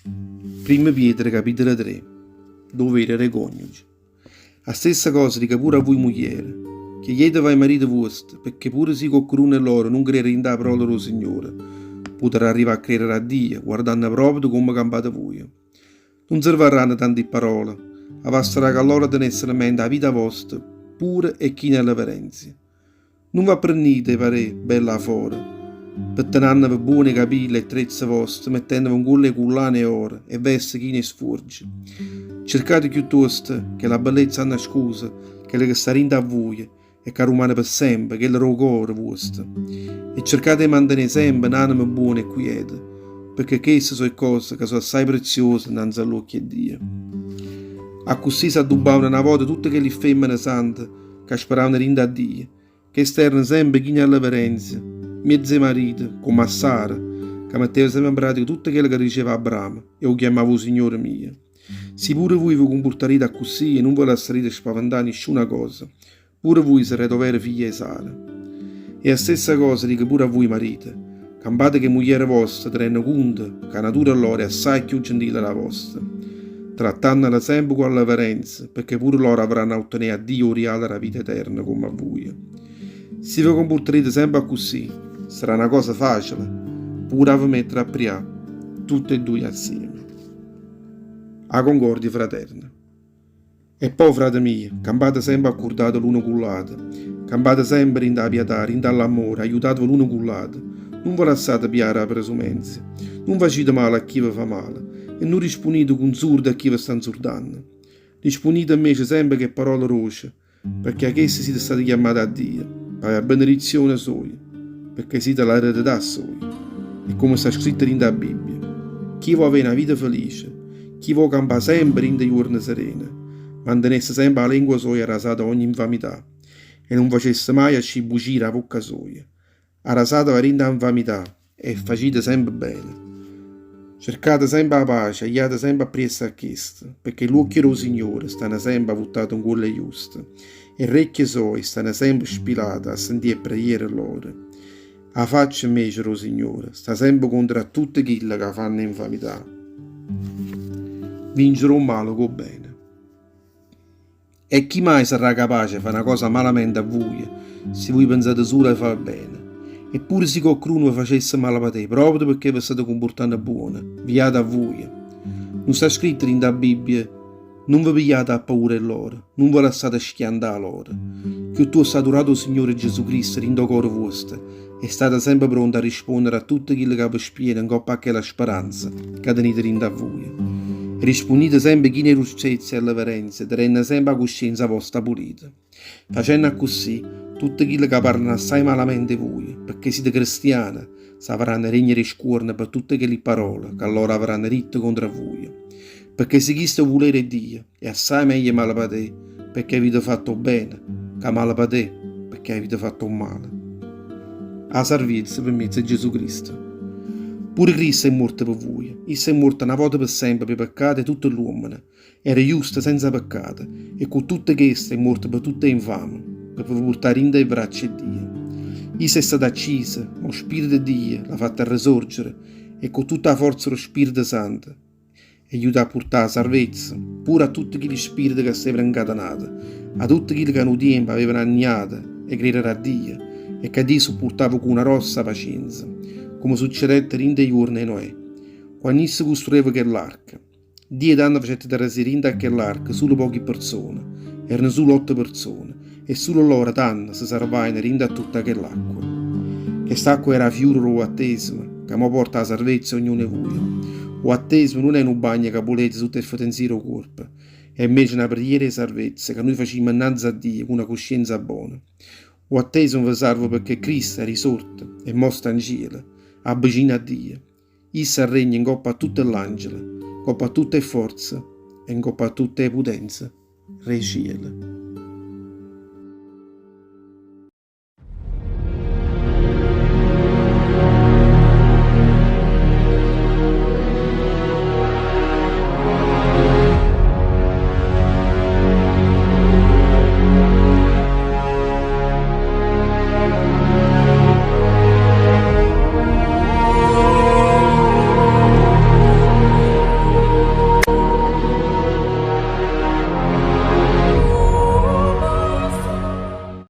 Primmo Pietro capitolo 3 Dovere d' 'e coniuge 'A stessa cosa dico pure a vui mugliere, chiejateve a 'e marite vuoste, pecché pure si coccheduno 'e loro nun crede dint' 'a parola d' 'o Signore, putarrà arrivà a credere a Dio, guardanno proprio comme campate vuje. Nun servarranno tanti pparole, avastarà ca lloro tenessero mente 'a vita vosta pura e china 'e reverenzia. Nun v'apprennite 'e paré bella 'a fora, pettenanneve buono 'e capille e trezze voste, mettenneve 'ncuollo 'e cullane 'e oro e veste chine 'e sfuorgie. Cercate chiuttosto chella bellezza annascusa, chella che sta dinto a vuje e ca rumane pe sempe, chella d' 'o core vuosto. E cercate 'e mantené sempe n'anema buona e quieta, pecché cheste so' 'e ccose ca so' assaje preziose 'nnanze a ll'uocchie 'e Dio. Accussì s'addubbavano na vota tutte chelli ffemmene sante ca speravano dint' a Dio, cheste erano sempe chine 'e reverenzia, mmiez' 'e marite, comme a Sara, ca metteva sempe 'npratica tutto chello ca diceva Abramo e 'o chiammava 'o signore mio. Si pure vuje ve cumpurtarite accussì e nun ve lassarite spaventà 'a nisciuna cosa, pure vuje sarrete overo figlie 'e Sara. E 'a stessa cosa dico pure a vuje marite, campate ch' 'e mugliere voste tenenno cunto ca 'a natura lloro è assaje cchiù gentile d' 'a vosta, trattannole sempe cu alleverenza, pecché pure loro avranno 'a ottenè 'a Dio 'o rialo d' 'a vita eterna comm' a vuje. Si ve cumpurtarite sempe accussì, sarrà na cosa facile pure a ve mettere a prià tutte e duje assieme. 'A concordia fraterna. E po', frate mio, campate sempe accurdate l'uno cu ll'ato, campate sempe dint' 'a pietà, dint' 'all'ammore, aiutateve l'uno cu ll'ato, nun ve lassate pià d' 'a presumenzia, nun facite male a chi ve fa male e nun rispunnite cu 'nzurde a chi ve sta 'nzurdanno. Rispunnite 'mmece sempe ch'e parole doce, pecché a chesto site state chiammate 'a Dio, p'avè 'a benedizione soja, pecché site l'eredità soja. E comme sta scritto dint' 'a Bibbia, Chi vò avè na vita felice, chi vò campà sempe dint' 'e juorne serene, mantenesse sempe 'a lengua soja arrasata 'a ogni 'nfamità e nun facesse maje ascì bucie d' 'a vocca soja. Arrasateve 'a dint' 'a 'nfamità e facite sempe bene. Cercate sempe 'a pace e jate sempe appriesso a chesta, pecché ll'uocchie d' 'o Signore stanno sempe avuttate 'ncuollo 'e juste, e 'e rrecchie soje stanno sempe spilate a sentì 'e preghiere lloro. 'A faccia 'mmece d' 'o Signore sta sempe contro a tutte chille ca fanno 'e 'nfamità. Vincere 'o male cu 'o bene. E chi mai sarrà capace 'e fa na cosa malamente a vuje, si vuje penzate sulo 'e fa bene? E pure si coccruno ve facesse malapatè, proprio pecché ve state cumpurtanno buono, viato a vuje. Nun sta scritto dint' 'a Bibbia, Nun ve pigliate appaura 'e lloro, nun ve lassate schiantà 'a loro. Chiuttosto adurate 'o Signore Gesù Cristo dint' 'o core vuosto e state sempe pronte a risponnere a tutte chille ca ve spieno 'ncopp' a chella speranza ca tenite dint' a vuje. Rispunnite sempe chine 'e dulcezza e alleverenzia, tenenno sempe 'a cuscienza vosta pulita. Facenno accussì, tutte chille ca parlano assaje malamente 'e vuje, pecché site crestiane, s'avranno regnere 'e scuorno pe tutte chelli parole ca lloro avranno ditto contro a vuje. Pecché si chisto è 'o vulere 'e Dio, è assaje meglio malapatè pecché avite fatto 'o bene, ca malapatè pecché avite fatto 'o male. 'A sarvezza pe mezzo 'e Gesù Cristo. Pure Cristo è muorto pe vuje. Isso è muorto na vota pe sempe p' 'e peccate 'e tutte ll'uommene. Era justo senza peccato e cu tutte chesto è muorto pe tutte 'e 'nfame, pe ve purtà dint' 'e braccia 'e Dio. Isso è stato acciso, ma 'o Spirito 'e Dio l'ha fatto arresorgere e cu tutta 'a forza d' 'o Spirito Santo è juto a purtà 'a sarvezza pure a tutte chilli spirite ca stevano 'ncatenate, a tutte chille ca nu tiempo avevano anniato 'e credere a Dio e ca Dio suppurtava cu na grossa pacienza, comme succedette dint' 'e juorne 'e Noè, quanno isso custrueva chell'arca. Dio tanno facette trasì dint' a chell'arca sulo pochi perzone, erano sulo otto perzone, e sulo lloro tanno se sarvajeno dint' a tutta chell'acqua. Chest'acqua era 'a fiura d' 'o vattesimo, ca mo porta 'a sarvezza a ognuno 'e vuje. O vattesimo nun è nu bagno ca pulezza tutt' 'e fetenzie d' 'o cuorpo, è invece na preghiera 'e sarvezza ca nuje facimmo 'nnanze a Dio cu na cuscienza bona. O vattesimo ve sarva pecché Cristo è risorto e mo sta 'ncielo, abbicino a Dio. Isso arregna 'ncopp' a tutte ll'angele, 'ncopp' a tutte 'e fforze e 'ncopp' a tutte 'e putenze d' 'e ciele.